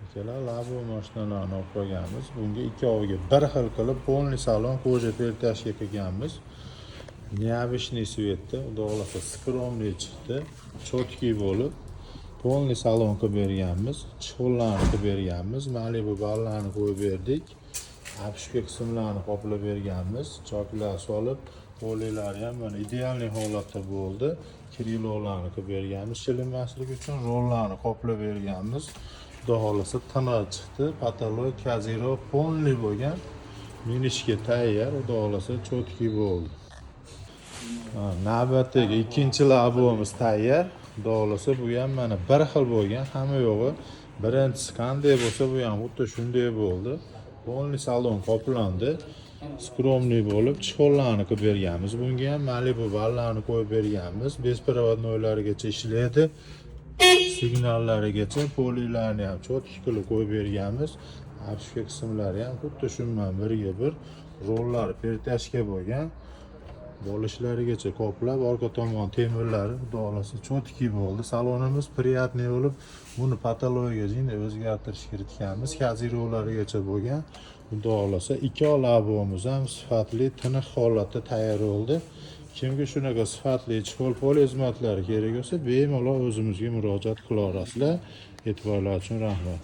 Akalar, Labo mashinalarni olib qo'yganmiz. Bunga ikkoviga bir xil qilib полный salon кожа перетяжка qilganmiz. Необычный цвет da, xudo xohlasa, скромный chiqdi. Четкий bo'lib, полный salon qilib berganmiz. Чехол larni qilib berganmiz. Malibu ballarni qo'yib berdik. Обшивка qismlarini qoplab berganmiz. Choklar solib, poliylari ham mana идеальный holatda bo'ldi. Крыло larni qilib berganmiz. Chilinmasligi uchun rollarni qoplab berganmiz. Xudo xohlasa, tiniq chiqdi. Потолок, козырёк полный bo'lgan. Minishga tayyor, xudo xohlasa, четкий bo'ldi. Ha, navbatdagi ikkinchi Labuimiz tayyor. Xudo xohlasa, bu ham mana bir xil bo'lgan, hamma yo'g'i. Birinchisi qanday bo'lsa, bu ham xuddi shunday bo'ldi. Полный salon qoplandi. Скромный bo'lib, чехол larni qilib berganmiz. Bunga ham Malibu ballarni qo'yib berganmiz. Беспроводной larigacha ishlaydi. Signallarigacha, poliylarni ham четкий qilib qo'yib berganmiz. Обшивка qismlari ham xuddi shu bilan birga bir, rollar перетяжка bo'lgan. Bolishlarigacha qoplab, orqa tomon temirlari, xudo xohlasa, четкий bo'ldi. Salonimiz приятный bo'lib, buni потолок iga jinday o'zgartirish kiritganmiz. Козырёк larigacha bo'lgan. Xudo xohlasa, ikki Labuimiz ham sifatli, tiniq holatda tayyor bo'ldi. Kimga shunaqa sifatli чехол pol xizmatlari kerak bo'lsa, bemalol o'zimizga murojaat qila olasizlar. E'tiborlar uchun rahmat.